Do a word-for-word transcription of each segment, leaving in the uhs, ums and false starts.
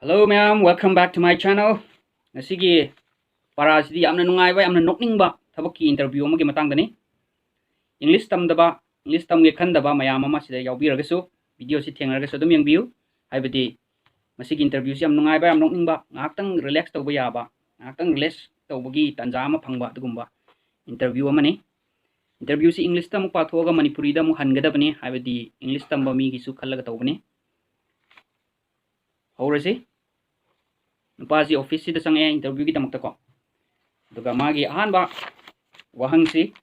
Hello ꯃꯌꯥꯝ, welcome back to my channel. ꯉꯁꯤꯒꯤ ꯄꯥꯔꯥꯁꯤꯗꯤ ꯌꯥꯝꯅ ꯅꯨꯡꯉꯥꯏꯕ, ꯌꯥꯝꯅ ꯅꯣꯛꯅꯤꯡꯕ ꯊꯕꯛꯀꯤ interview ꯑꯃꯒꯤ ꯃꯇꯥꯡꯗꯅꯤ꯫ English ꯇꯝꯗꯕ, English ꯇꯝꯒꯦ ꯈꯟꯗꯕ ꯃꯌꯥꯝ ꯑꯃ ꯁꯤꯗ ꯌꯥꯎꯕꯤꯔꯒꯁꯨ, video ꯁꯤ ꯊꯦꯡꯅꯔꯒꯁꯨ ꯑꯗꯨꯝ ꯌꯦꯡꯕꯤꯌꯨ꯫ ꯍꯥꯏꯕꯗꯤ ꯃꯁꯤꯒꯤ interview ꯁꯤ ꯌꯥꯝ ꯅꯨꯡꯉꯥꯏꯕ, ꯌꯥꯝ ꯅꯣꯛꯅꯤꯡꯕ, ꯉꯥꯏꯍꯥꯛꯇꯪ relax ꯇꯧꯕ ꯌꯥꯕ, ꯉꯥꯏꯍꯥꯛꯇꯪ relax ꯇꯧꯕꯒꯤ ꯇꯥꯟꯖꯥ ꯑꯃ ꯐꯪꯕ ꯑꯗꯨꯒꯨꯝꯕ interview ꯑꯃꯅꯤ꯫ Interview ꯁꯤ English ꯇ ꯑꯃꯨꯛ ꯄꯥꯊꯣꯛꯑꯒ ꯃꯅꯤꯄꯨꯔꯤꯗ ꯑꯃꯨꯛ ꯍꯟꯒꯗꯕꯅꯤ, ꯍꯥꯏꯕꯗꯤ English ꯇꯝꯕ ꯃꯤꯒꯤꯁꯨ ꯈꯜꯂꯒ ꯇꯧꯕꯅꯤ꯫ ꯍꯧꯔꯁꯤ꯫ ꯅꯨꯄꯥꯁꯤ office ꯁꯤꯗ ꯆꯪꯉꯛꯑꯦ interview ꯒꯤꯗꯃꯛꯇꯀꯣ꯫ ꯑꯗꯨꯒ ꯃꯥꯒꯤ ꯑꯍꯥꯟꯕ ꯋꯥꯍꯪꯁꯤ,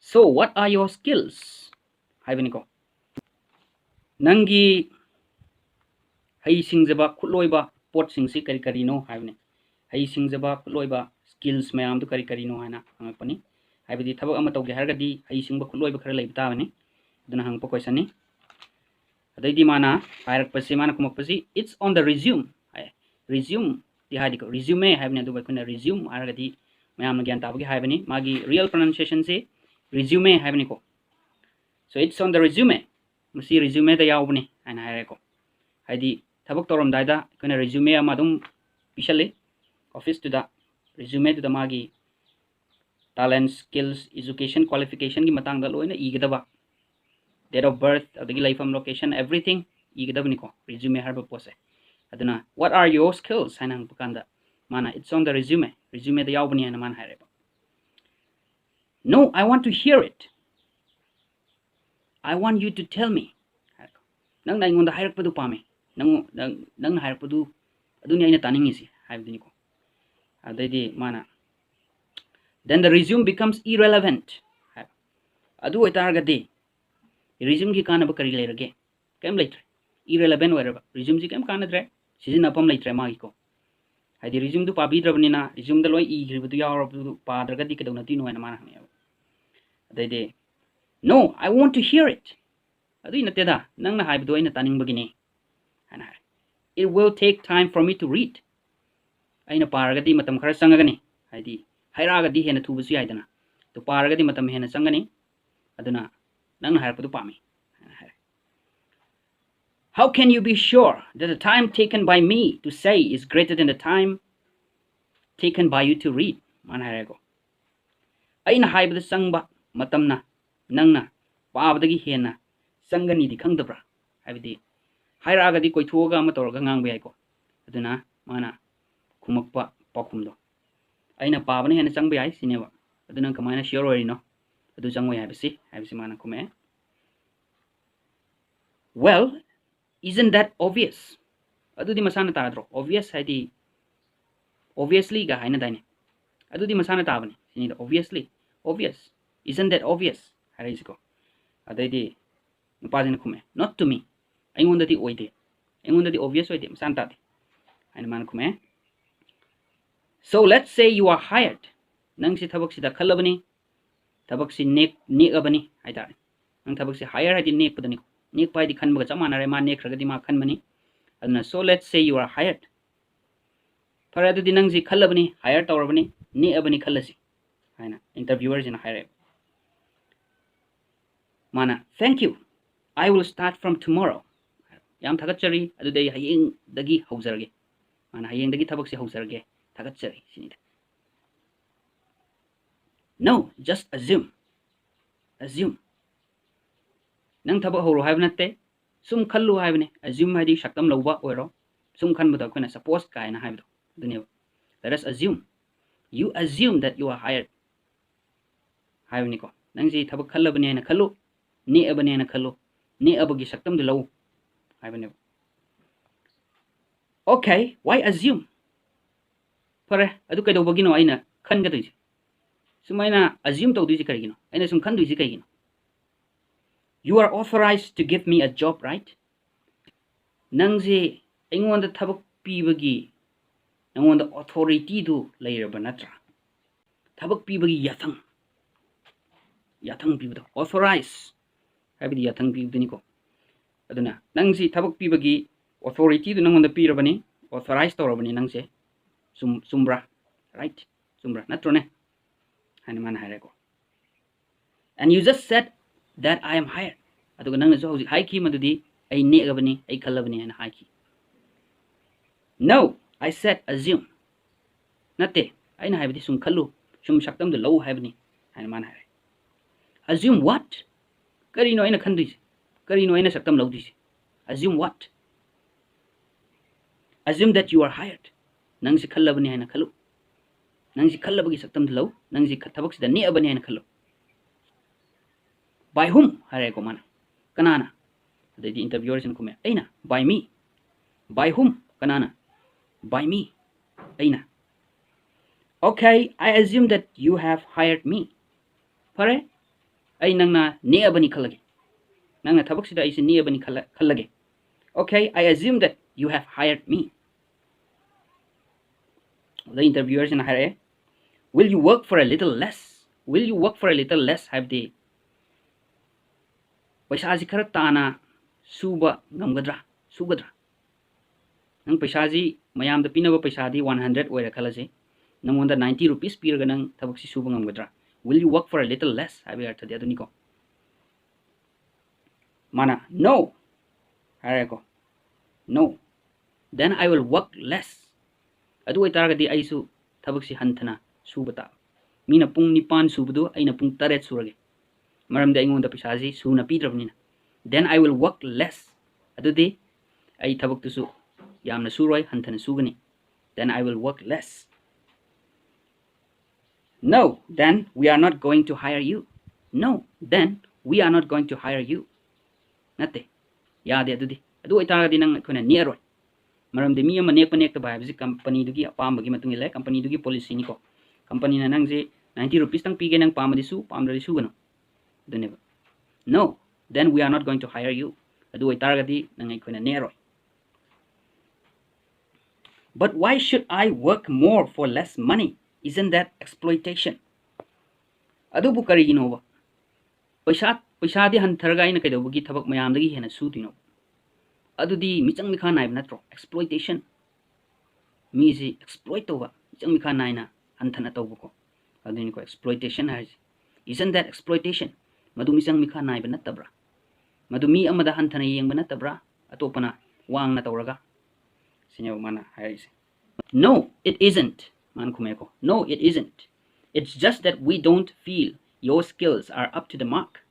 "So, what are your skills?" ꯍꯥꯏꯕꯅꯤꯀꯣ꯫ "ꯅꯪꯒꯤ ꯍꯩ ꯁꯤꯡꯖꯕ, ꯈꯨꯠꯂꯣꯏꯕ ꯄꯣꯠꯁꯤꯡꯁꯤ ꯀꯔꯤ ꯀꯔꯤꯅꯣ?" ꯍꯥꯏꯕꯅꯤ꯫ "ꯍꯩ ꯁꯤꯡꯖꯕ, ꯈꯨꯠꯂꯣꯏꯕ skills ꯃꯌꯥꯝꯗꯨ ꯀꯔꯤ ꯀꯔꯤꯅꯣ?" ꯍꯥꯏꯅ ꯍꯪꯉꯛꯄꯅꯤ꯫ ꯍꯥꯏꯕꯗꯤ ꯊꯕꯛ ꯑꯃ ꯇꯧꯒꯦ ꯍꯥꯏꯔꯒꯗꯤ ꯍꯩ ꯁꯤꯡꯕ, ꯈꯨꯠꯂꯣꯏꯕ ꯈꯔ ꯂꯩꯕ ꯇꯥꯕꯅꯤ꯫ ꯑꯗꯨꯅ ꯍꯪꯉꯛꯄ question ꯅꯤ꯫ ꯑꯗꯩꯗꯤ ꯃꯥꯅ ꯍꯥꯏꯔꯛꯄꯁꯤ, ꯃꯥꯅ ꯈꯨꯝꯃꯛꯄꯁꯤ, "It's on the resume" high. Resume ꯗꯤ ꯍꯥꯏꯗꯤꯀꯣ, resume ꯍꯥꯏꯕꯅꯤ, ꯑꯗꯨꯕꯨ ꯑꯩꯈꯣꯏꯅ resume ꯍꯥꯏꯔꯒꯗꯤ ꯃꯌꯥꯝꯅ ꯒ꯭ꯌꯥꯟ ꯇꯥꯕꯒꯤ ꯍꯥꯏꯕꯅꯤ꯫ ꯃꯥꯒꯤ real pronunciation ꯁꯤ resume ꯍꯥꯏꯕꯅꯤꯀꯣ꯫ "So it's on the resume." ꯃꯁꯤ resume ꯗ ꯌꯥꯎꯕꯅꯤ ꯍꯥꯏꯅ ꯍꯥꯏꯔꯦꯀꯣ꯫ ꯍꯥꯏꯗꯤ ꯊꯕꯛ ꯇꯧꯔꯝꯗꯥꯏꯗ ꯑꯩꯈꯣꯏꯅ resume ꯑꯃ ꯑꯗꯨꯝ ꯄꯤꯁꯜꯂꯤ office ꯇꯨꯗ, resume ꯗꯨꯗ ꯃꯥꯒꯤ talent, skills, education qualification ꯒꯤ ꯃꯇꯥꯡꯗ ꯂꯣꯏꯅ ꯏꯒꯗꯕ, date of birth, ꯑꯗꯒꯤ ꯂꯩꯐꯝ, location, everything ꯏꯒꯗꯕꯅꯤꯀꯣ resume ꯍꯥꯏꯔꯤꯕ ꯄꯣꯠꯁꯦ꯫ ꯑꯗꯨꯅ "What are your skills?" ꯍꯥꯏꯅ ꯍꯪꯉꯛꯄ ꯀꯥꯟꯗ ꯃꯥꯅ, "It's on the resume, resume ꯗ ꯌꯥꯎꯕꯅꯤ" ꯍꯥꯏꯅ ꯃꯥꯅ ꯍꯥꯏꯔꯦꯕ꯫ "No, I want to hear it. I want you to tell me." ꯍꯥꯏꯔꯦꯀꯣ꯫ "ꯅꯪꯅ ꯑꯩꯉꯣꯟꯗ ꯍꯥꯏꯔꯛꯄꯗꯨ ꯄꯥꯝꯃꯤ꯫ ꯅꯪ, ꯅꯪ, ꯅꯪꯅ ꯍꯥꯏꯔꯛꯄꯗꯨ, ꯑꯗꯨꯅꯤ ꯑꯩꯅ ꯇꯥꯅꯤꯡꯉꯤꯁꯤ" ꯍꯥꯏꯕꯗꯨꯅꯤꯀꯣ꯫ ꯑꯗꯩꯗꯤ ꯃꯥꯅ, "Then the resume becomes irrelevant" ꯍꯥꯏꯕ꯫ "ꯑꯗꯨ ꯑꯣꯏꯇꯥꯔꯒꯗꯤ resume ꯒꯤ ꯀꯥꯟꯅꯕ ꯀꯔꯤ ꯂꯩꯔꯒꯦ?" ꯀꯩꯝ ꯂꯩꯇ꯭ꯔꯦ꯫ Irrelevant ꯑꯣꯏꯔꯕ, resume ꯁꯤ ꯀꯩꯝ ꯀꯥꯟꯅꯗ꯭ꯔꯦ, ꯁꯤꯖꯤꯟꯅꯐꯝ ꯂꯩꯇ꯭ꯔꯦ ꯃꯥꯒꯤꯀꯣ꯫ ꯍꯥꯏꯗꯤ resume ꯗꯨ ꯄꯥꯕꯤꯗ꯭ꯔꯕꯅꯤꯅ, resume ꯗ ꯂꯣꯏ ꯏꯈ꯭ꯔꯤꯕꯗꯨ ꯌꯥꯎꯔꯕꯗꯨ ꯄꯥꯗ꯭ꯔꯒꯗꯤ ꯀꯩꯗꯧꯅꯗꯣꯏꯅꯣ ꯍꯥꯏꯅ ꯃꯥꯅ ꯍꯪꯉꯛꯑꯦꯕ꯫ ꯑꯗꯩꯗꯤ, "No, I want to hear it." "ꯑꯗꯨꯏ ꯅꯠꯇꯦꯗ, ꯅꯪꯅ ꯍꯥꯏꯕꯗꯣ ꯑꯩꯅ ꯇꯥꯅꯤꯡꯕꯒꯤꯅꯤ" ꯍꯥꯏꯅ ꯍꯥꯏꯔꯦ꯫ "It will take time for me to read." ꯑꯩꯅ ꯄꯥꯔꯒꯗꯤ ꯃꯇꯝ ꯈꯔ ꯆꯪꯉꯒꯅꯤ, ꯍꯥꯏꯗꯤ ꯍꯥꯏꯔꯛꯑꯒꯗꯤ ꯍꯦꯟꯅ ꯊꯨꯕꯁꯨ ꯌꯥꯏꯗꯅ, ꯑꯗꯨ ꯄꯥꯔꯒꯗꯤ ꯃꯇꯝ ꯍꯦꯟꯅ ꯆꯪꯒꯅꯤ, ꯑꯗꯨꯅ ꯅꯪꯅ ꯍꯥꯏꯔꯛꯄꯗꯨ ꯄꯥꯝꯃꯤ ꯍꯥꯏꯅ ꯍꯥꯏꯔꯦ꯫ "How can you be sure that the time taken by me to say is greater than the time taken by you to read?" ꯃꯥꯅ ꯍꯥꯏꯔꯦꯀꯣ, "ꯑꯩꯅ ꯍꯥꯏꯕꯗ ꯆꯪꯕ ꯃꯇꯝꯅ ꯅꯪꯅ ꯄꯥꯕꯗꯒꯤ ꯍꯦꯟꯅ ꯆꯪꯒꯅꯤꯗꯤ ꯈꯪꯗꯕ꯭ꯔꯥ?" ꯍꯥꯏꯕꯗꯤ ꯍꯥꯏꯔꯛꯑꯒꯗꯤ ꯀꯣꯏꯊꯣꯛꯑꯒ ꯑꯃ ꯇꯧꯔꯒ ꯉꯥꯡꯕ ꯌꯥꯏꯀꯣ꯫ ꯑꯗꯨꯅ ꯃꯥꯅ ꯈꯨꯝꯃꯛꯄ ꯄꯥꯎꯈꯨꯝꯗꯣ, "ꯑꯩꯅ ꯄꯥꯕꯅ ꯍꯦꯟꯅ ꯆꯪꯕ ꯌꯥꯏ" ꯁꯤꯅꯦꯕ꯫ "ꯑꯗꯨ ꯅꯪ ꯀꯃꯥꯏꯅ sure ꯑꯣꯏꯔꯤꯅꯣ ꯑꯗꯨ ꯆꯪꯉꯣꯏ ꯍꯥꯏꯕꯁꯤ?" ꯍꯥꯏꯕꯁꯤ ꯃꯥꯅ ꯈꯨꯝꯃꯛꯑꯦ꯫ "Well, isn't that obvious?" ꯑꯗꯨꯗꯤ ꯃꯁꯥꯅ ꯇꯥꯗ꯭ꯔꯣ? Obvious ꯍꯥꯏꯗꯤ obviously ꯒ ꯍꯥꯏꯅꯗꯥꯏꯅꯦ? ꯑꯗꯨꯗꯤ ꯃꯁꯥꯅ ꯇꯥꯕꯅꯤ ꯁꯤꯅꯤꯗ, obviously, obvious, "Isn't that obvious?" ꯍꯥꯏꯔꯛꯏꯁꯤꯀꯣ꯫ ꯑꯗꯩꯗꯤ ꯅꯨꯄꯥꯁꯤꯅ ꯈꯨꯝꯃꯦ, "Not to me, ꯑꯩꯉꯣꯟꯗꯗꯤ ꯑꯣꯏꯗꯦ, ꯑꯩꯉꯣꯟꯗꯗꯤ obvious ꯑꯣꯏꯗꯦ, ꯃꯁꯥꯅ ꯇꯥꯗꯦ" ꯍꯥꯏꯅ ꯃꯥꯅ ꯈꯨꯝꯃꯦ꯫ "So let's say you are hired, ꯅꯪꯁꯤ ꯊꯕꯛꯁꯤꯗ ꯈꯜꯂꯕꯅꯤ, ꯊꯕꯛꯁꯤ ꯅꯦꯛ ꯅꯦꯛꯑꯕꯅꯤ ꯍꯥꯏꯇꯥꯔꯦ꯫ ꯅꯪ ꯊꯕꯛꯁꯤ hire ꯍꯥꯏꯗꯤ ꯅꯦꯛꯄꯗꯅꯤꯀꯣ, ꯅꯦꯛꯄ ꯍꯥꯏꯗꯤ ꯈꯟꯕꯒ ꯆꯞ ꯃꯥꯟꯅꯔꯦ, ꯃꯥ ꯅꯦꯛꯈ꯭ꯔꯒꯗꯤ ꯃꯥ ꯈꯟꯕꯅꯤ꯫ ꯑꯗꯨꯅ "So let's say you are hired, ꯐꯔꯦ ꯑꯗꯨꯗꯤ ꯅꯪꯁꯤ ꯈꯜꯂꯕꯅꯤ, hire ꯇꯧꯔꯕꯅꯤ, ꯅꯦꯛꯑꯕꯅꯤ ꯈꯜꯂꯁꯤ" ꯍꯥꯏꯅ interviewer ꯁꯤꯅ ꯍꯥꯏꯔꯛꯑꯦ꯫ ꯃꯥꯅ, "Thank you, I will start from tomorrow, ꯌꯥꯝ ꯊꯥꯒꯠꯆꯔꯤ, ꯑꯗꯨꯗꯤ ꯑꯩ ꯍꯌꯦꯡꯗꯒꯤ ꯍꯧꯖꯔꯒꯦ", ꯃꯥꯅ "ꯍꯌꯦꯡꯗꯒꯤ ꯊꯕꯛꯁꯦ ꯍꯧꯖꯔꯒꯦ, ꯊꯥꯒꯠꯆꯔꯤ" ꯁꯤꯅꯤꯗ꯫ "No, just assume, assume, ꯅꯪ ꯊꯕꯛ ꯍꯧꯔꯣ ꯍꯥꯏꯕ ꯅꯠꯇꯦ, ꯁꯨꯝ ꯈꯜꯂꯨ" ꯍꯥꯏꯕꯅꯤ꯫ Assume ꯍꯥꯏꯗꯤ ꯁꯛꯇꯝ ꯂꯧꯕ ꯑꯣꯏꯔꯣ, ꯁꯨꯝ ꯈꯟꯕꯗꯣ ꯑꯩꯈꯣꯏꯅ suppose ꯀꯥꯏꯅ ꯍꯥꯏꯕꯗꯣ ꯑꯗꯨꯅꯦꯕ꯫ "Let us assume, you assume that you are hired" ꯍꯥꯏꯕꯅꯤꯀꯣ꯫ "ꯅꯪꯁꯤ ꯊꯕꯛ ꯈꯜꯂꯕꯅꯤ ꯍꯥꯏꯅ ꯈꯜꯂꯨ, ꯅꯦꯛꯑꯕꯅꯤ ꯍꯥꯏꯅ ꯈꯜꯂꯨ, ꯅꯦꯛꯑꯕꯒꯤ ꯁꯛꯇꯝꯗꯨ ꯂꯧ" ꯍꯥꯏꯕꯅꯦꯕ꯫ "Okay, why assume?" ꯐꯔꯦ, ꯑꯗꯨ ꯀꯩꯗꯧꯕꯒꯤꯅꯣ ꯑꯩꯅ ꯈꯟꯒꯗꯣꯏꯁꯦ? ꯁꯨꯃꯥꯏꯅ assume ꯇꯧꯗꯣꯏꯁꯦ ꯀꯔꯤꯒꯤꯅꯣ? ꯑꯩꯅ ꯁꯨꯝ ꯈꯟꯗꯣꯏꯁꯦ ꯀꯩꯒꯤꯅꯣ? "You are authorized to give me a job, right?" ꯅꯪꯁꯦ ꯑꯩꯉꯣꯟꯗ ꯊꯕꯛ ꯄꯤꯕꯒꯤ ꯅꯪꯉꯣꯟꯗ authority ꯗꯨ ꯂꯩꯔꯕ ꯅꯠꯇ꯭ꯔꯥ? ꯊꯕꯛ ꯄꯤꯕꯒꯤ ꯌꯥꯊꯪ, ꯌꯥꯊꯪ ꯄꯤꯕꯗꯣ, authorize ꯍꯥꯏꯕꯗꯤ ꯌꯥꯊꯪ ꯄꯤꯕꯗꯨꯅꯤꯀꯣ꯫ ꯑꯗꯨꯅ ꯅꯪꯁꯤ ꯊꯕꯛ ꯄꯤꯕꯒꯤ authority ꯗꯨ ꯅꯪꯉꯣꯟꯗ ꯄꯤꯔꯕꯅꯤ, authorize ꯇꯧꯔꯕꯅꯤ ꯅꯪꯁꯦ꯫ ꯆꯨꯝ-, ꯆꯨꯝꯕ꯭ꯔꯥ? Right? ꯆꯨꯝꯕ꯭ꯔꯥ? ꯅꯠꯇ꯭ꯔꯣꯅꯦ? ꯍꯥꯏꯅ ꯃꯥꯅ ꯍꯥꯏꯔꯦꯀꯣ꯫ "And you just said that I am hired." ꯑꯗꯨꯒ ꯅꯪꯅꯁꯨ ꯍꯧꯖꯤꯛ ꯍꯥꯏꯈꯤ ꯃꯗꯨꯗꯤ ꯑꯩ ꯅꯦꯛꯑꯕꯅꯤ, ꯑꯩ ꯈꯜꯂꯕꯅꯤ ꯍꯥꯏꯅ ꯍꯥꯏꯈꯤ꯫ No, I said assume. ꯅꯠꯇꯦ, ꯑꯩꯅ ꯍꯥꯏꯕꯗꯤ ꯁꯨꯝ ꯈꯜꯂꯨ, ꯁꯨꯝ ꯁꯛꯇꯝꯗꯨ ꯂꯧ ꯍꯥꯏꯕꯅꯤ ꯍꯥꯏꯅ ꯃꯥꯅ ꯍꯥꯏꯔꯦ꯫ Assume what? ꯀꯔꯤꯅꯣ ꯑꯩꯅ ꯈꯟꯗꯣꯏꯁꯦ? ꯀꯔꯤꯅꯣ ꯑꯩꯅ ꯁꯛꯇꯝ ꯂꯧꯗꯣꯏꯁꯦ? Assume what? Assume that you are hired. ꯅꯪꯁꯤ ꯈꯜꯂꯕꯅꯤ ꯍꯥꯏꯅ ꯈꯜꯂꯨ꯫ ꯅꯪꯁꯤ ꯈꯜꯂꯕꯒꯤ ꯁꯛꯇꯝꯗꯨ ꯂꯧ꯫ ꯅꯪꯁꯤ ꯈ-, ꯊꯕꯛꯁꯤꯗ ꯅꯦꯛꯑꯕꯅꯤ ꯍꯥꯏꯅ ꯈꯜꯂꯨ꯫ By whom? ꯍꯥꯏꯔꯦꯀꯣ ꯃꯥꯅ꯫ ꯀꯅꯥꯅ? ꯑꯗꯩꯗꯤ interviewerꯁꯤꯅ ꯈꯨꯝꯃꯦ, "ꯑꯩꯅ꯫ By me." By whom? ꯀꯅꯥꯅ? By me. ꯑꯩꯅ꯫ Okay, I assume that you have hired me. ꯐꯔꯦ, ꯑꯩ ꯅꯪꯅ ꯅꯦꯛꯑꯕꯅꯤ ꯈꯜꯂꯒꯦ꯫ ꯅꯪꯅ ꯊꯕꯛꯁꯤꯗ ꯑꯩꯁꯦ ꯅꯦꯛꯑꯕꯅꯤ ꯈꯜꯂ-, ꯈꯜꯂꯒꯦ꯫ Okay, I assume that you have hired me. ꯑꯗ interviewerꯁꯤꯅ ꯍꯥꯏꯔꯛꯑꯦ, "Will you work for a little less? Will you work for a little less?" ꯍꯥꯏꯕꯗꯤ ꯄꯩꯁꯥꯁꯤ ꯈꯔ ꯇꯥꯅ ꯁꯨꯕ ꯉꯝꯒꯗ꯭ꯔꯥ? ꯁꯨꯒꯗ꯭ꯔꯥ? ꯅꯪ ꯄꯩꯁꯥꯁꯤ, ꯃꯌꯥꯝꯗ ꯄꯤꯅꯕ ꯄꯩꯁꯥꯗꯤ one hundred ꯑꯣꯏꯔꯦ ꯈꯜꯂꯁꯤ, ꯅꯪꯉꯣꯟꯗ ninety rupees ꯄꯤꯔꯒ ꯅꯪ ꯊꯕꯛꯁꯤ ꯁꯨꯕ ꯉꯝꯒꯗ꯭ꯔꯥ? Will you work for a little less? ꯍꯥꯏꯕꯒꯤ ꯑꯔꯊꯗꯤ ꯑꯗꯨꯅꯤꯀꯣ꯫ ꯃꯥꯅ "No" ꯍꯥꯏꯔꯦꯀꯣ꯫ "No, then I will work less." ꯑꯗꯨ ꯑꯣꯏꯇꯥꯔꯒꯗꯤ ꯑꯩꯁꯨ ꯊꯕꯛꯁꯤ ꯍꯟꯊꯅ ꯁꯨꯕ ꯇꯥꯕ꯫ ꯃꯤꯅ ꯄꯨꯡ ꯅꯤꯄꯥꯟ ꯁꯨꯕꯗꯨ ꯑꯩꯅ ꯄꯨꯡ ꯇꯔꯦꯠ ꯁꯨꯔꯒꯦ, ꯃꯔꯝꯗꯤ ꯑꯩꯉꯣꯟꯗ ꯄꯩꯁꯥꯁꯤ ꯁꯨꯅ ꯄꯤꯗ꯭ꯔꯕꯅꯤꯅ꯫ Then I will work less. ꯑꯗꯨꯗꯤ ꯑꯩ ꯊꯕꯛꯇꯨꯁꯨ ꯌꯥꯝꯅ ꯁꯨꯔꯣꯏ, ꯍꯟꯊꯅ ꯁꯨꯒꯅꯤ꯫ Then I will work less. No, then we are not going to hire you. No, then we are not going to hire you. ꯅꯠꯇꯦ, ꯌꯥꯗꯦ ꯑꯗꯨꯗꯤ꯫ ꯑꯗꯨ ꯑꯣꯏꯇꯥꯔꯒꯗꯤ ꯅꯪ ꯑꯩꯈꯣꯏꯅ ꯅꯦꯛꯑꯔꯣꯏ꯫ ꯃꯔꯝꯗꯤ ꯃꯤ ꯑꯃ ꯅꯦꯛꯄ ꯅꯦꯛꯇꯕ ꯍꯥꯏꯕꯁꯤ ꯀꯝꯄꯅꯤꯗꯨꯒꯤ ꯑꯄꯥꯝꯕꯒꯤ ꯃꯇꯨꯡ ꯏꯜꯂꯦ, ꯀꯝꯄꯅꯤꯗꯨꯒꯤ policyꯅꯤꯀꯣ꯫ ꯀꯝꯄꯅꯤꯅ ꯅꯪꯁꯦ ninety rupeesꯇꯪ ꯄꯤꯒꯦ, ꯅꯪ ꯄꯥꯝꯃꯗꯤ ꯁꯨ, ꯄꯥꯝꯗ꯭ꯔꯗꯤ ꯁꯨꯒꯅꯨ꯫ ꯑꯗꯨꯅꯦꯕ꯫ No, then we are not going to hire you. ꯑꯗꯨ ꯑꯣꯏꯇꯥꯔꯒꯗꯤ ꯅꯪ ꯑꯩꯈꯣꯏꯅ ꯅꯦꯛꯑꯔꯣꯏ꯫ But why should I work more for less money? Isn't that exploitation? ꯑꯗꯨꯕꯨ ꯀꯔꯤꯒꯤꯅꯣꯕ? ꯄꯩꯁꯥ, ꯄꯩꯁꯥꯗꯤ ꯍꯟꯊꯔꯒ ꯑꯩꯅ ꯀꯩꯗꯧꯕꯒꯤ ꯊꯕꯛ ꯃꯌꯥꯝꯗꯒꯤ ꯍꯦꯟꯅ ꯁꯨꯗꯣꯏꯅꯣ? ꯑꯗꯨꯗꯤ ꯃꯤꯆꯪ ꯃꯤꯈꯥ ꯅꯥꯏꯕ ꯅꯠꯇ꯭ꯔꯣ? Exploitation. ꯃꯤꯁꯤ exploit ꯇꯧꯕ, ꯃꯤꯆꯪ ꯃꯤꯈꯥ ꯅꯥꯏꯅ ꯍꯟꯊꯅ ꯇꯧꯕꯀꯣ꯫ ꯑꯗꯨꯅꯤꯀꯣ exploitation ꯍꯥꯏꯔꯤꯁꯦ꯫ Isn't that exploitation? ꯃꯗꯨ ꯃꯤꯆꯪ ꯃꯤꯈꯥ ꯅꯥꯏꯕ ꯅꯠꯇꯕ꯭ꯔꯥ? ꯃꯗꯨ ꯃꯤ ꯑꯃꯗ ꯍꯟꯊꯅ ꯌꯦꯡꯕ ꯅꯠꯇꯕ꯭ꯔꯥ? ꯑꯇꯣꯞꯄꯅ ꯋꯥꯡꯅ ꯇꯧꯔꯒ? ꯁꯤꯅꯦꯕ ꯃꯥꯅ ꯍꯥꯏꯔꯛꯏꯁꯦ꯫ "No, it isn't." ꯃꯥꯅ ꯈꯨꯝꯃꯦꯀꯣ, "No, it isn't. It's just that we don't feel your skills are up to the mark."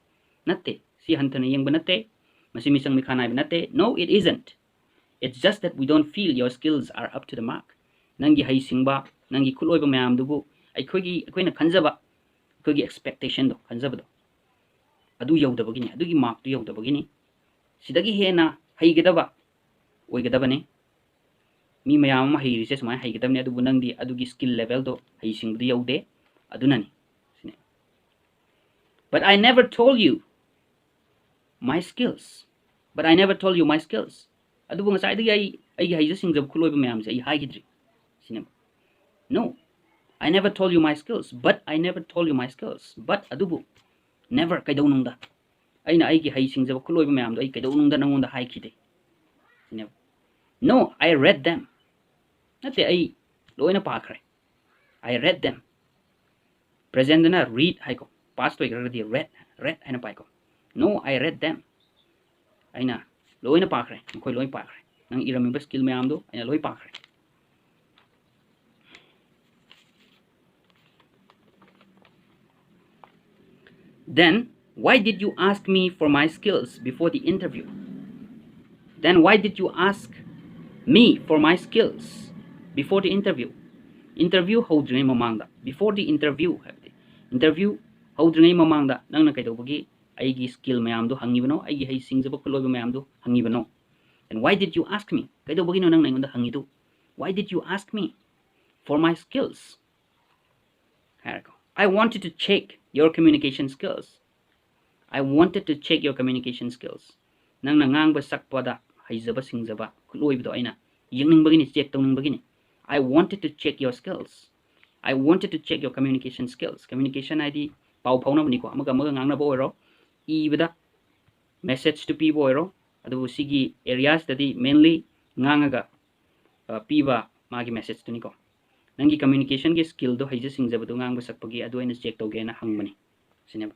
ꯅꯠꯇꯦ, ꯁꯤ ꯍꯟꯊꯅ ꯌꯦꯡꯕ ꯅꯠꯇꯦ, ꯃꯁꯤ ꯃꯤꯆꯪ ꯃꯤꯈꯥ ꯅꯥꯏꯕ ꯅꯠꯇꯦ꯫ "No, it isn't. It's just that we don't feel your skills are up to the mark." ꯅꯪꯒꯤ ꯍꯩꯁꯤꯡꯕ, ꯅꯪꯒꯤ ꯈꯨꯠꯂꯣꯏꯕ ꯃꯌꯥꯝꯗꯨꯕꯨ ꯑꯩꯈꯣꯏꯒꯤ, ꯑꯩꯈꯣꯏꯅ ꯈꯟꯖꯕ, ꯑꯩꯈꯣꯏꯒꯤ expectationꯗꯣ, ꯈꯟꯖꯕꯗꯣ, ꯑꯗꯨ ꯌꯧꯗꯕꯒꯤꯅꯤ, ꯑꯗꯨꯒꯤ markꯇꯨ ꯌꯧꯗꯕꯒꯤꯅꯤ꯫ ꯁꯤꯗꯒꯤ ꯍꯦꯟꯅ ꯍꯩꯒꯗꯕ ꯑꯣꯏꯒꯗꯕꯅꯤ꯫ ꯃꯤ ꯃꯌꯥꯝ ꯑꯃ ꯍꯩꯔꯤꯁꯦ ꯁꯨꯃꯥꯏꯅ ꯍꯩꯒꯗꯕꯅꯤ, ꯑꯗꯨꯕꯨ ꯅꯪꯗꯤ ꯑꯗꯨꯒꯤ skill levelꯗꯣ, ꯍꯩꯁꯤꯡꯕꯗꯨ ꯌꯧꯗꯦ, ꯑꯗꯨꯅꯅꯤ꯫ ꯁꯤꯅꯤ꯫ "But I never told you my skills. But I never told you my skills." ꯑꯗꯨꯕꯨ ꯉꯁꯥꯏꯗꯒꯤ ꯑꯩ ꯑꯩꯒꯤ ꯍꯩꯖ ꯁꯤꯡꯖꯕ ꯈꯨꯠꯂꯣꯏꯕ ꯃꯌꯥꯝꯁꯦ ꯑꯩ ꯍꯥꯏꯈꯤꯗ꯭ꯔꯤ꯫ ꯁꯤꯅꯦꯕ꯫ "No, I never told you my skills, but I never told you my skills." But ꯑꯗꯨꯕꯨ never, ꯀꯩꯗꯧꯅꯨꯡꯗ ꯑꯩꯅ ꯑꯩꯒꯤ ꯍꯩ ꯁꯤꯡꯖꯕ ꯈꯨꯠꯂꯣꯏꯕ ꯃꯌꯥꯝꯗꯣ ꯑꯩ ꯀꯩꯗꯧꯅꯨꯡꯗ ꯅꯪꯉꯣꯟꯗ ꯍꯥꯏꯈꯤꯗꯦ꯫ ꯁꯤꯅꯦꯕ꯫ "No, I read them." ꯅꯠꯇꯦ, ꯑꯩ ꯂꯣꯏꯅ ꯄꯥꯈ꯭ꯔꯦ꯫ "I read them." Presentꯗꯅ read ꯍꯥꯏꯀꯣ, past ꯑꯣꯏꯈ꯭ꯔꯒꯗꯤ read, read ꯍꯥꯏꯅ ꯄꯥꯏꯀꯣ꯫ "No, I read them." ꯑꯩꯅ ꯂꯣꯏꯅ ꯄꯥꯈ꯭ꯔꯦ, ꯃꯈꯣꯏ ꯂꯣꯏ ꯄꯥꯈ꯭ꯔꯦ꯫ ꯅꯪ ꯏꯔꯝꯃꯤꯕ skill ꯃꯌꯥꯝꯗꯣ ꯑꯩꯅ ꯂꯣꯏ ꯄꯥꯈ꯭ꯔꯦ꯫ "Then why did you ask me for my skills before the interview? Then why did you ask me for my skills before the interview?" Interview ꯍꯧꯗ꯭ꯔꯤꯉꯩ ꯃꯃꯥꯡꯗ, before the interview ꯍꯥꯏꯕꯗꯤ interview ꯍꯧꯗ꯭ꯔꯤꯉꯩ ꯃꯃꯥꯡꯗ ꯅꯪꯅ ꯀꯩꯗꯧꯕꯒꯤ ꯑꯩꯒꯤ skill ꯃꯌꯥꯝꯗꯣ ꯍꯪꯉꯤꯕꯅꯣ, ꯑꯩꯒꯤ ꯍꯩ ꯁꯤꯡꯖꯕ ꯈꯨꯠꯂꯣꯏꯕ ꯃꯌꯥꯝꯗꯣ ꯍꯪꯉꯤꯕꯅꯣ? "And why did you ask me?" ꯀꯩꯗꯧꯕꯒꯤꯅꯣ ꯅꯪꯅ ꯑꯩꯉꯣꯟꯗ ꯍꯪꯉꯤꯗꯨ? "Why did you ask me for my skills?" ꯍꯥꯏꯔꯦꯀꯣ꯫ "I wanted to check your communication skills. I wanted to check your communication skills." ꯅꯪꯅ ꯉꯥꯡꯕ ꯁꯛꯄꯗ ꯍꯩꯖꯕ ꯁꯤꯡꯖꯕ ꯈꯨꯠꯂꯣꯏꯕꯗꯣ ꯑꯩꯅ ꯌꯦꯡꯅꯤꯡꯕꯒꯤꯅꯤ, check ꯇꯧꯅꯤꯡꯕꯒꯤꯅꯤ꯫ "I wanted to check your skills. I wanted to check your communication skills." Communication ꯍꯥꯏꯗꯤ ꯄꯥꯎ ꯐꯥꯎꯅꯕꯅꯤꯀꯣ, ꯑꯃꯒ ꯑꯃꯒ ꯉꯥꯡꯅꯕ ꯑꯣꯏꯔꯣ, ꯏꯕꯗ messageꯇꯨ ꯄꯤꯕ ꯑꯣꯏꯔꯣ, ꯑꯗꯨꯕꯨ ꯁꯤꯒꯤ areaꯁꯤꯗꯗꯤ mainly ꯉꯥꯡꯉꯒ, ꯑ, ꯄꯤꯕ ꯃꯥꯒꯤ messageꯇꯨꯅꯤꯀꯣ꯫ ꯅꯪꯒꯤ communicationꯒꯤ skillꯗꯣ, ꯍꯩꯖ ꯁꯤꯡꯖꯕꯗꯣ, ꯉꯥꯡꯕ ꯁꯛꯄꯒꯤ, ꯑꯗꯨ ꯑꯩꯅ check ꯇꯧꯒꯦꯅ ꯍꯪꯕꯅꯤ꯫ ꯁꯤꯅꯦꯕ꯫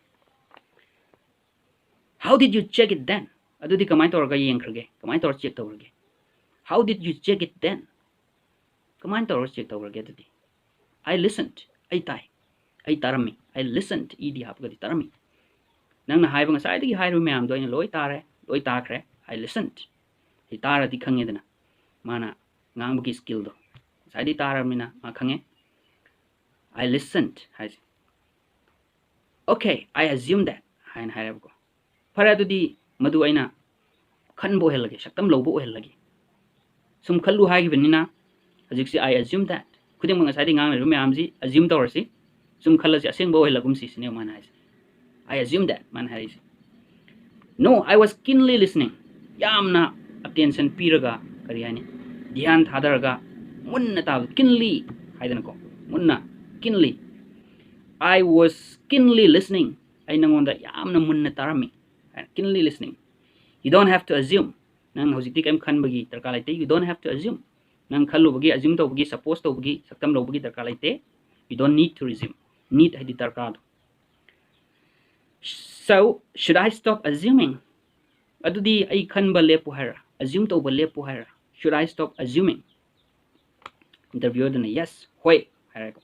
How did you check it then? ꯑꯗꯨꯗꯤ ꯀꯃꯥꯏꯅ ꯇꯧꯔꯒ ꯌꯦꯡꯈ꯭ꯔꯒꯦ? ꯀꯃꯥꯏꯅ ꯇꯧꯔ check ꯇꯧꯈ꯭ꯔꯒꯦ? How did you check it then? ꯀꯃꯥꯏꯅ ꯇꯧꯔꯒ check ꯇꯧꯈ꯭ꯔꯒꯦ ꯑꯗꯨꯗꯤ? I listened. ꯑꯩ ꯇꯥꯏ. ꯑꯩ ꯇꯥꯔꯝꯃꯤ. I listened. ed ꯍꯥꯞꯄꯒꯗꯤ ꯇꯥꯔꯝꯃꯤ. ꯅꯪꯅ ꯍꯥꯏꯕ, ꯉꯁꯥꯏꯗꯒꯤ ꯍꯥꯏꯔꯤꯕ ꯃꯌꯥꯝꯗꯣ ꯑꯩꯅ ꯂꯣꯏ ꯇꯥꯔꯦ, ꯂꯣꯏ ꯇꯥꯈ꯭ꯔꯦ. I listened. ꯑꯩ ꯇꯥꯔꯗꯤ ꯈꯪꯉꯦꯗꯅ, ꯃꯥꯅ ꯉꯥꯡꯕꯒꯤ skillꯗꯣ ꯉꯁꯥꯏꯗꯒꯤ ꯇꯥꯔꯕꯅꯤꯅ ꯃꯥ ꯈꯪꯉꯦ. I listened ꯍꯥꯏꯁꯦ. Okay, I assume that ꯍꯥꯏꯅ ꯍꯥꯏꯔꯦꯕꯀꯣ. ꯐꯔꯦ, ꯑꯗꯨꯗꯤ ꯃꯗꯨ ꯑꯩꯅ ꯈꯟꯕ ꯑꯣꯏꯍꯜꯂꯒꯦ, ꯁꯛꯇꯝ ꯂꯧꯕ ꯑꯣꯏꯍꯜꯂꯒꯦ. ꯁꯨꯝ ꯈꯜꯂꯨ ꯍꯥꯏꯈꯤꯕꯅꯤꯅ ꯍꯧꯖꯤꯛꯁꯤ I assume that. ꯈꯨꯗꯤꯡꯃꯛ ꯉꯁꯥꯏꯗꯒꯤ ꯉꯥꯡꯅꯔꯤꯕ ꯃꯌꯥꯝꯁꯤ assume ꯇꯧꯔꯁꯤ. ꯁꯨꯝ ꯈꯜꯂꯁꯤ, ꯑꯁꯦꯡꯕ ꯑꯣꯏꯍꯜꯂꯒꯨꯝꯁꯤ ꯁꯤꯅꯦꯕ ꯃꯥꯅ ꯍꯥꯏꯁꯦ. I assume that ꯃꯥꯅ ꯍꯥꯏꯔꯤꯁꯦ. No, I was keenly listening. ꯌꯥꯝꯅ attention ꯄꯤꯔꯒ, ꯀꯔꯤ ꯍꯥꯏꯅꯤ, ꯙ꯭ꯌꯥꯟ ꯊꯥꯗꯔꯒ ꯃꯨꯟꯅ ꯇꯥꯕ, keenly ꯍꯥꯏꯗꯅꯀꯣ, ꯃꯨꯟꯅ, keenly. I was keenly listening. ꯑꯩ ꯅꯉꯣꯟꯗ ꯌꯥꯝꯅ ꯃꯨꯟꯅ ꯇꯥꯔꯝꯃꯤ. Keenly listening. You don't have to assume. ꯅꯪ ꯍꯧꯖꯤꯛꯇꯤ ꯀꯔꯤꯝ ꯈꯟꯕꯒꯤ ꯗꯔꯀꯥꯔ ꯂꯩꯇꯦ. You don't have to assume. ꯅꯪ ꯈꯜꯂꯨꯕꯒꯤ, assume ꯇꯧꯕꯒꯤ, suppose ꯇꯧꯕꯒꯤ, ꯁꯛꯇꯝ ꯂꯧꯕꯒꯤ ꯗꯔꯀꯥꯔ ꯂꯩꯇꯦ. You don't need to assume. Need ꯍꯥꯏꯗꯤ ꯗꯔꯀꯥꯔꯗꯣ. So, should I stop assuming? ꯑꯗꯨꯗꯤ ꯑꯩ ꯈꯟꯕ ꯂꯦꯞꯄꯨ ꯍꯥꯏꯔ? Assume ꯇꯧꯕ ꯂꯦꯞꯄꯨ ꯍꯥꯏꯔ? Should I stop assuming? Interviewerꯗꯨꯅ yes, ꯍꯣꯏ ꯍꯥꯏꯔꯦꯀꯣ.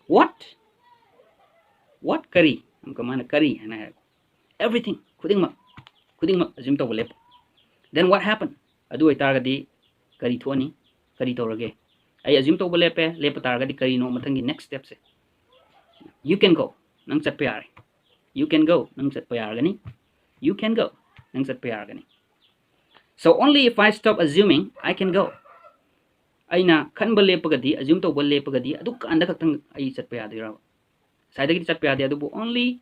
What? What? ꯀꯔꯤ? ꯑꯃꯨꯛꯀ ꯃꯥꯅ ꯀꯔꯤ ꯍꯥꯏꯅ ꯍꯥꯏꯔꯦꯀꯣ. Everything, ꯈꯨꯗꯤꯡꯃꯛ, ꯈꯨꯗꯤꯡꯃꯛ assume ꯇꯧꯕ ꯂꯦꯞꯄꯨ. Then what happened? ꯑꯗꯨ ꯑꯣꯏꯇꯥꯔꯒꯗꯤ ꯀꯔꯤ ꯊꯣꯛꯑꯅꯤ? ꯀꯔꯤ ꯇꯧꯔꯒꯦ? ꯑꯩ assume ꯇꯧꯕ ꯂꯦꯞꯄꯦ, ꯂꯦꯞꯄ ꯇꯥꯔꯒꯗꯤ ꯀꯔꯤꯅꯣ ꯃꯊꯪꯒꯤ next stepꯁꯦ? You can go. ꯅꯪ ꯆꯠꯄ ꯌꯥꯔꯦ. You can go. ꯅꯪ ꯆꯠꯄ ꯌꯥꯔꯒꯅꯤ. You can go. ꯅꯪ ꯆꯠꯄ ꯌꯥꯔꯒꯅꯤ. So only if I stop assuming, I can go. ꯑꯩꯅ ꯈꯟꯕ ꯂꯦꯞꯄꯒꯗꯤ, assume ꯇꯧꯕ ꯂꯦꯞꯄꯒꯗꯤ, ꯑꯗꯨꯀꯥꯟꯗ ꯈꯛꯇꯪ ꯑꯩ ꯆꯠꯄ ꯌꯥꯗꯣꯏꯔꯕ? ꯉꯁꯥꯏꯗꯒꯤꯗꯤ ꯆꯠꯄ ꯌꯥꯗꯦ, ꯑꯗꯨꯕꯨ only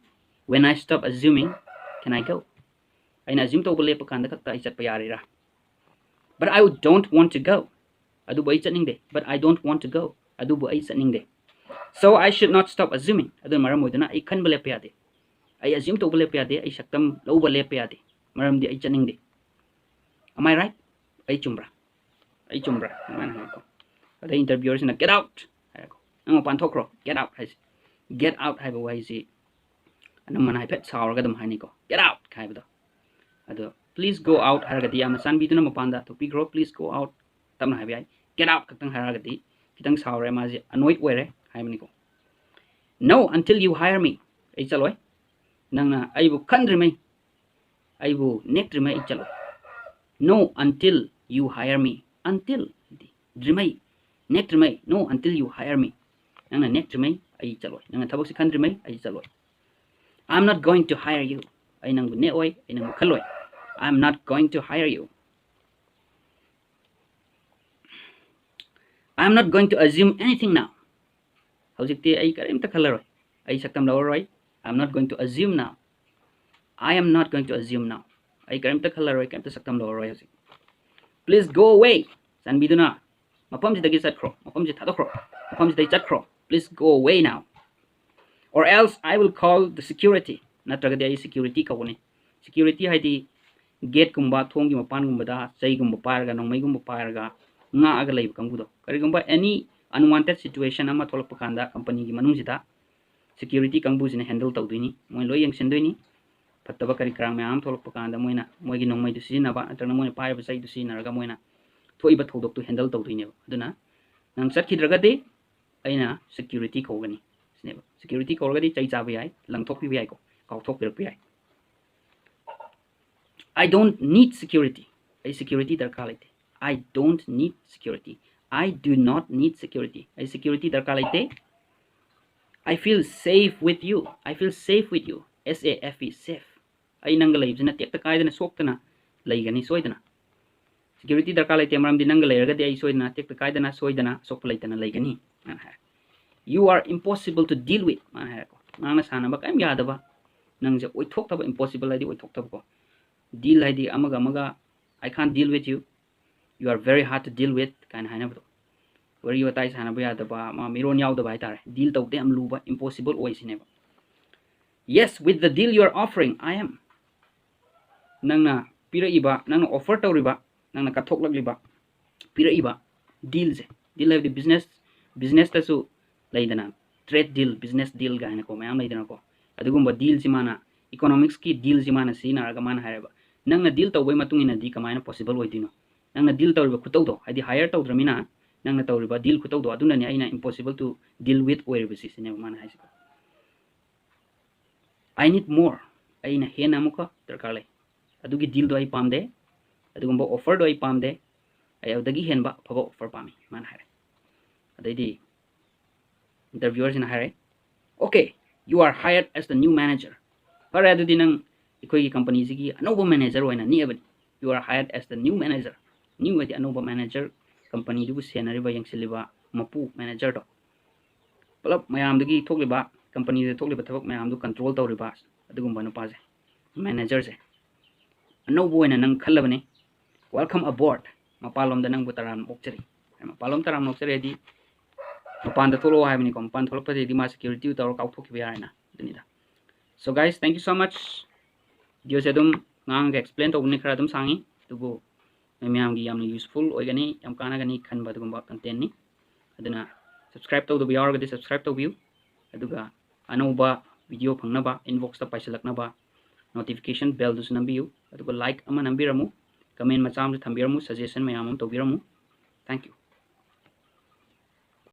when I stop assuming can I go. ꯑꯩꯅ assume ꯇꯧꯕ ꯂꯦꯞꯄ ꯀꯥꯟꯗ ꯈꯛꯇ ꯑꯩ ꯆꯠꯄ ꯌꯥꯔꯤꯔꯥ? But I don't want to go. ꯑꯗꯨꯕꯨ ꯑꯩ ꯆꯠꯅꯤꯡꯗꯦ. But I don't want to go. ꯑꯗꯨꯕꯨ ꯑꯩ ꯆꯠꯅꯤꯡꯗꯦ. So I should not stop assuming. ꯑꯗꯨꯅ ꯃꯔꯝ ꯑꯣꯏꯗꯨꯅ ꯑꯩ ꯈꯟꯕ ꯂꯦꯞꯄ ꯌꯥꯗꯦ. ꯑꯩ assume ꯇꯧꯕ ꯂꯦꯞꯄ ꯌꯥꯗꯦ. ꯑꯩ ꯁꯛꯇꯝ ꯂꯧꯕ ꯂꯦꯞꯄ ꯌꯥꯗꯦ. ꯃꯔꯝꯗꯤ ꯑꯩ ꯆꯠꯅꯤꯡꯗꯦ. Am I right? ꯑꯩ ꯆꯨꯝꯕ꯭ꯔꯥ? ꯑꯩ ꯆꯨꯝꯕ꯭ꯔꯥ? ꯑꯗꯨꯃꯥꯏꯅ ꯍꯪꯉꯛꯀꯣ. ꯑꯗꯩ interviewerꯁꯤꯅ, "Get out!" ꯍꯥꯏꯔꯦꯀꯣ. "ꯅꯪ ꯃꯄꯥꯟ ꯊꯣꯛꯈ꯭ꯔꯣ, get out" ꯍꯥꯏꯁꯦ. Get out ꯍꯥꯏꯕ ꯋꯥꯍꯩꯁꯤ ꯑꯅꯝꯕꯅ ꯍꯥꯏꯐꯦꯠ ꯁꯥꯎꯔꯒ ꯑꯗꯨꯝ ꯍꯥꯏꯅꯩꯀꯣ, "Get out" ꯍꯥꯏꯕꯗꯣ꯫ ꯑꯗꯣ "Please go out" ꯍꯥꯏꯔꯒꯗꯤ ꯌꯥꯝꯅ ꯆꯥꯟꯕꯤꯗꯨꯅ ꯃꯄꯥꯟꯗ ꯊꯣꯛꯄꯤꯈ꯭ꯔꯣ, "Please go out" ꯇꯞꯅ ꯍꯥꯏꯕ ꯌꯥꯏ꯫ "Get out" ꯈꯛꯇꯪ ꯍꯥꯏꯔꯒꯗꯤ ꯈꯤꯇꯪ ꯁꯥꯎꯔꯦ, ꯃꯥꯁꯦ annoyed ꯑꯣꯏꯔꯦ ꯍꯥꯏꯕꯅꯤꯀꯣ꯫ "No until you hire me" ꯑꯩ ꯆꯠꯂꯣꯏ, ꯅꯪꯅ ꯑꯩꯕꯨ ꯈꯟꯗ꯭ꯔꯤꯉꯩ, ꯑꯩꯕꯨ ꯅꯦꯛꯇ꯭ꯔꯤꯉꯩ ꯑꯩ ꯆꯠꯂꯣꯏ꯫ "No until you hire me" until ꯗ꯭ꯔꯤꯉꯩ, ꯅꯦꯛꯇ꯭ꯔꯤꯉꯩ, "No until you hire me" ꯅꯪꯅ ꯅꯦꯛꯇ꯭ꯔꯤꯉꯩ ꯑꯩ ꯆꯠꯂꯣꯏ, ꯅꯪꯅ ꯊꯕꯛꯁꯤ ꯈꯟꯗ꯭ꯔꯤꯉꯩ ꯑꯩ ꯆꯠꯂꯣꯏ꯫ "I'm not going to hire you" ꯑꯩ ꯅꯪꯕꯨ ꯅꯦꯛꯑꯣꯏ, ꯑꯩ ꯅꯪꯕꯨ ꯈꯜꯂꯣꯏ꯫ "I'm not going to hire you" "I'm not going to assume anything now" ꯍꯧꯖꯤꯛꯇꯤ ꯑꯩ ꯀꯔꯤꯝꯇ ꯈꯜꯂꯔꯣꯏ, ꯑꯩ ꯁꯛꯇꯝ ꯂꯧꯔꯔꯣꯏ꯫ "I'm not going to assume now" "I am not going to assume now" ꯑꯩ ꯀꯔꯤꯝꯇ ꯈꯜꯂꯔꯣꯏ, ꯀꯔꯤꯝꯇ ꯁꯛꯇꯝ ꯂꯧꯔꯔꯣꯏ ꯍꯧꯖꯤꯛ꯫ "Please go away" ꯆꯥꯟꯕꯤꯗꯨꯅ ꯃꯐꯝꯁꯤꯗꯒꯤ ꯆꯠꯈ꯭ꯔꯣ, ꯃꯐꯝꯁꯤ ꯊꯥꯗꯣꯛꯈ꯭ꯔꯣ, ꯃꯐꯝꯁꯤꯗꯒꯤ ꯆꯠꯈ꯭ꯔꯣ꯫ "Please go away now or else I will call the security" ꯅꯠꯇ꯭ꯔꯒꯗꯤ ꯑꯩ security ꯀꯧꯒꯅꯤ꯫ Security ꯍꯥꯏꯗꯤ gateꯀꯨꯝꯕ, ꯊꯣꯡꯒꯤ ꯃꯄꯥꯟꯒꯨꯝꯕꯗ ꯆꯩꯒꯨꯝꯕ ꯄꯥꯏꯔꯒ, ꯅꯣꯡꯃꯩꯒꯨꯝꯕ ꯄꯥꯏꯔꯒ ꯉꯥꯛꯑꯒ ꯂꯩꯕ ꯀꯥꯡꯕꯨꯗꯣ꯫ ꯀꯔꯤꯒꯨꯝꯕ any unwanted situation ꯑꯃ ꯊꯣꯛꯂꯛꯄ ꯀꯥꯟꯗ companyꯒꯤ ꯃꯅꯨꯡꯁꯤꯗ security ꯀꯥꯡꯕꯨꯁꯤꯅ handle ꯇꯧꯗꯣꯏꯅꯤ, ꯃꯣꯏ ꯂꯣꯏ ꯌꯦꯡꯁꯤꯟꯗꯣꯏꯅꯤ꯫ ꯐꯠꯇꯕ ꯀꯔꯤ ꯀꯔꯥ ꯃꯌꯥꯝ ꯑꯃ ꯊꯣꯛꯂꯛꯄ ꯀꯥꯟꯗ ꯃꯣꯏꯅ ꯃꯣꯏꯒꯤ ꯅꯣꯡꯃꯩꯗꯨ ꯁꯤꯖꯤꯟꯅꯕ ꯅꯠꯇ꯭ꯔꯒꯅ ꯃꯣꯏꯅ ꯄꯥꯏꯔꯤꯕ ꯆꯩꯗꯨ ꯁꯤꯖꯤꯟꯅꯔꯒ ꯃꯣꯏꯅ ꯊꯣꯛꯏꯕ ꯊꯧꯗꯣꯛꯇꯨ handle ꯇꯧꯗꯣꯏꯅꯦꯕ꯫ ꯑꯗꯨꯅ ꯅꯪ ꯆꯠꯈꯤꯗ꯭ꯔꯒꯗꯤ ꯑꯩꯅ security ꯀꯧꯒꯅꯤ ꯁꯤꯅꯦꯕ꯫ Security ꯀꯧꯔꯒꯗꯤ ꯆꯩ ꯆꯥꯕ ꯌꯥꯏ, ꯂꯪꯊꯣꯛꯄꯤꯕ ꯌꯥꯏꯀꯣ, ꯀꯥꯎꯊꯣꯛꯄꯤꯔꯛꯄ ꯌꯥꯏ꯫ "I don't need security" ꯑꯩ security ꯗꯔꯀꯥꯔ ꯂꯩꯇꯦ꯫ "I don't need security" "I do not need security" ꯑꯩ security ꯗꯔꯀꯥꯔ ꯂꯩꯇꯦ꯫ "I feel safe with you" "I feel safe with you" S A F E safe ꯑꯩ ꯅꯪꯒ ꯂꯩꯕꯁꯤꯅ ꯇꯦꯛꯇ ꯀꯥꯏꯗꯅ ꯁꯣꯛꯇꯅ ꯂꯩꯒꯅꯤ ꯁꯣꯏꯗꯅ꯫ Security ꯗꯔꯀꯥꯔ ꯂꯩꯇꯦ, ꯃꯔꯝꯗꯤ ꯅꯪꯒ ꯂꯩꯔꯒꯗꯤ ꯑꯩ ꯁꯣꯏꯗꯅ ꯇꯦꯛꯇ ꯀꯥꯏꯗꯅ ꯁꯣꯏꯗꯅ ꯑꯁꯣꯛꯄ ꯂꯩꯇꯅ ꯂꯩꯒꯅꯤ ꯃꯥꯅ ꯍꯥꯏꯔꯦ꯫ "You are impossible to deal with" ꯃꯥꯅ ꯍꯥꯏꯔꯦꯀꯣ꯫ ꯉꯥꯡꯅ ꯁꯥꯟꯅꯕ ꯀꯔꯤꯝ ꯌꯥꯗꯕ, ꯅꯪꯁꯦ ꯑꯣꯏꯊꯣꯛꯇꯕ, impossible ꯍꯥꯏꯗꯤ ꯑꯣꯏꯊꯣꯛꯇꯕꯀꯣ꯫ Deal ꯍꯥꯏꯗꯤ ꯑꯃꯒ ꯑꯃꯒ "I can't deal with you, you are very hard to deal with" ꯀꯥꯏꯅ ꯍꯥꯏꯅꯕꯗꯣ꯫ ꯋꯥꯔꯤ ꯋꯥꯇꯥꯏ ꯁꯥꯟꯅꯕ ꯌꯥꯗꯕ, ꯃꯥ ꯃꯤꯔꯣꯟ ꯌꯥꯎꯗꯕ ꯍꯥꯏꯇꯥꯔꯦ꯫ Deal ꯇꯧꯕꯗ ꯌꯥꯝ ꯂꯨꯕ, impossible ꯑꯣꯏ ꯁꯤꯅꯦꯕ꯫ "Yes, with the deal you are offering, I am" ꯅꯪꯅ ꯄꯤꯔꯛꯏꯕ, ꯅꯪꯅ offer ꯇꯧꯔꯤꯕ, ꯅꯪꯅ ꯀꯠꯊꯣꯛꯂꯛꯂꯤꯕ, ꯄꯤꯔꯛꯏꯕ dealꯁꯦ, deal ꯍꯥꯏꯕꯗꯤ business, businessꯇꯁꯨ ꯂꯩꯗꯅ, trade deal, business deal ꯀꯥꯏꯅꯀꯣ ꯃꯌꯥꯝ ꯂꯩꯗꯅꯀꯣ꯫ ꯑꯗꯨꯒꯨꯝꯕ ꯗꯤꯜꯁꯤ ꯃꯥꯅ, ꯏꯀꯣꯅꯣꯃꯤꯛꯁꯀꯤ ꯗꯤꯜꯁꯤ ꯃꯥꯅ ꯁꯤꯖꯤꯟꯅꯔꯒ ꯃꯥꯅ ꯍꯥꯏꯔꯦꯕ, ꯅꯪꯅ ꯗꯤꯜ ꯇꯧꯕꯩ ꯃꯇꯨꯡ ꯏꯟꯅꯗꯤ ꯀꯃꯥꯏꯅ ꯄꯣꯁꯤꯕꯜ ꯑꯣꯏꯗꯣꯏꯅꯣ? ꯅꯪꯅ ꯗꯤꯜ ꯇꯧꯔꯤꯕ ꯈꯨꯇꯧꯗꯣ, ꯍꯥꯏꯗꯤ ꯍꯥꯏꯌꯔ ꯇꯧꯗ꯭ꯔꯃꯤꯅ ꯅꯪꯅ ꯇꯧꯔꯤꯕ ꯗꯤꯜ ꯈꯨꯇꯧꯗꯣ, ꯑꯗꯨꯅꯅꯦ ꯑꯩꯅ impossible to deal with ꯑꯣꯏꯔꯤꯕꯁꯤ, ꯁꯤꯅꯦꯕ ꯃꯥꯅ ꯍꯥꯏꯁꯦ꯫ "I need more", ꯑꯩꯅ ꯍꯦꯟꯅ ꯑꯃꯨꯛꯀ ꯗꯔꯀꯥꯔ ꯂꯩ꯫ ꯑꯗꯨꯒꯤ ꯗꯤꯜꯗꯣ ꯑꯩ ꯄꯥꯝꯗꯦ, ꯑꯗꯨꯒꯨꯝꯕ ꯑꯣꯐꯔꯗꯣ ꯑꯩ ꯄꯥꯝꯗꯦ, ꯑꯩ ꯑꯗꯨꯗꯒꯤ ꯍꯦꯟꯕ ꯑꯐꯕ ꯑꯣꯐꯔ ꯄꯥꯝꯃꯤ, ꯃꯥꯅ ꯍꯥꯏꯔꯦ꯫ ꯑꯗꯩꯗꯤ ꯏꯟꯇꯔꯚ꯭ꯌꯨꯋꯔꯁꯤꯅ ꯍꯥꯏꯔꯦ, "Okay, you are hired as the new manager." ꯐꯔꯦ, ꯑꯗꯨꯗꯤ ꯅꯪ ꯑꯩꯈꯣꯏꯒꯤ ꯀꯝꯄꯅꯤꯁꯤꯒꯤ ꯑꯅꯧꯕ ꯃꯦꯅꯦꯖꯔ ꯑꯣꯏꯅ ꯅꯦꯛꯑꯕꯅꯤ꯫ "You are hired as the new manager." New ꯍꯥꯏꯗꯤ ꯑꯅꯧꯕ ꯃꯦꯅꯦꯖꯔ, ꯀꯝꯄꯅꯤꯗꯨꯕꯨ ꯁꯦꯟꯅꯔꯤꯕ, ꯌꯦꯡꯁꯤꯜꯂꯤꯕ ꯃꯄꯨ, ꯃꯦꯅꯦꯖꯔꯗꯣ꯫ ꯄꯨꯂꯞ ꯃꯌꯥꯝꯗꯒꯤ ꯊꯣꯛꯂꯤꯕ, ꯀꯝꯄꯅꯤꯗ ꯊꯣꯛꯂꯤꯕ ꯊꯕꯛ ꯃꯌꯥꯝꯗꯨ ꯀꯟꯇ꯭ꯔꯣꯜ ꯇꯧꯔꯤꯕ ꯑꯗꯨꯒꯨꯝꯕ ꯅꯨꯄꯥꯁꯦ, ꯃꯦꯅꯦꯖꯔꯁꯦ꯫ ꯑꯅꯧꯕ ꯑꯣꯏꯅ ꯅꯪ ꯈꯜꯂꯕꯅꯤ꯫ "Welcome aboard." ꯃꯄꯥꯟꯂꯣꯝꯗ ꯅꯪꯕꯨ ꯇꯔꯥꯝꯅ ꯑꯣꯛꯆꯔꯤ꯫ ꯃꯄꯥꯟꯂꯣꯝ ꯇꯔꯥꯝꯅ ꯑꯣꯛꯆꯔꯤ ꯍꯥꯏꯗꯤ ꯃꯄꯥꯟꯗ ꯊꯣꯛꯂꯛꯑꯣ ꯍꯥꯏꯕꯅꯤꯀꯣ꯫ ꯃꯄꯥꯟ ꯊꯣꯛꯂꯛꯄꯗꯒꯤꯗꯤ ꯃꯥ ꯁꯦꯀ꯭ꯌꯨꯔꯤꯇꯤ ꯇꯧꯔ ꯀꯥꯎꯊꯣꯛꯈꯤꯕ ꯌꯥꯔꯦꯅ, ꯑꯗꯨꯅꯤꯗ꯫ So guys, thank you so much. ꯚꯤꯗꯤꯑꯣꯁꯦ ꯑꯗꯨꯝ ꯉꯥꯡꯉꯒ ꯑꯦꯛꯁꯄ꯭ꯂꯦꯟ ꯇꯧꯕꯅꯤ, ꯈꯔ ꯑꯗꯨꯝ ꯁꯥꯡꯉꯤ, ꯑꯗꯨꯕꯨ ꯃꯌꯥꯝꯒꯤ ꯌꯥꯝꯅ ꯌꯨꯁꯐꯨꯜ ꯑꯣꯏꯒꯅꯤ, ꯌꯥꯝ ꯀꯥꯟꯅꯒꯅꯤ ꯈꯟꯕ ꯑꯗꯨꯒꯨꯝꯕ ꯀꯟꯇꯦꯟꯅꯤ꯫ ꯑꯗꯨꯅ ꯁꯕꯁꯀ꯭ꯔꯥꯏꯕ ꯇꯧꯗꯕ ꯌꯥꯎꯔꯒꯗꯤ ꯁꯕꯁꯀ꯭ꯔꯥꯏꯕ ꯇꯧꯕꯤꯌꯨ, ꯑꯗꯨꯒ ꯑꯅꯧꯕ ꯚꯤꯗꯤꯑꯣ ꯐꯪꯅꯕ, ꯏꯟꯕꯣꯛꯁꯇ ꯄꯥꯏꯁꯤꯜꯂꯛꯅꯕ ꯅꯣꯇꯤꯐꯤꯀꯦꯁꯟ ꯕꯦꯜꯗꯨꯁꯨ ꯅꯝꯕꯤꯌꯨ, ꯑꯗꯨꯒ ꯂꯥꯏꯛ ꯑꯃ ꯅꯝꯕꯤꯔꯝꯃꯨ, ꯀꯃꯦꯟ ꯃꯆꯥ ꯑꯃꯁꯨ ꯊꯝꯕꯤꯔꯝꯃꯨ, ꯁꯖꯦꯁꯟ ꯃꯌꯥꯝ ꯑꯃ ꯇꯧꯕꯤꯔꯝꯃꯨ꯫ Thank you.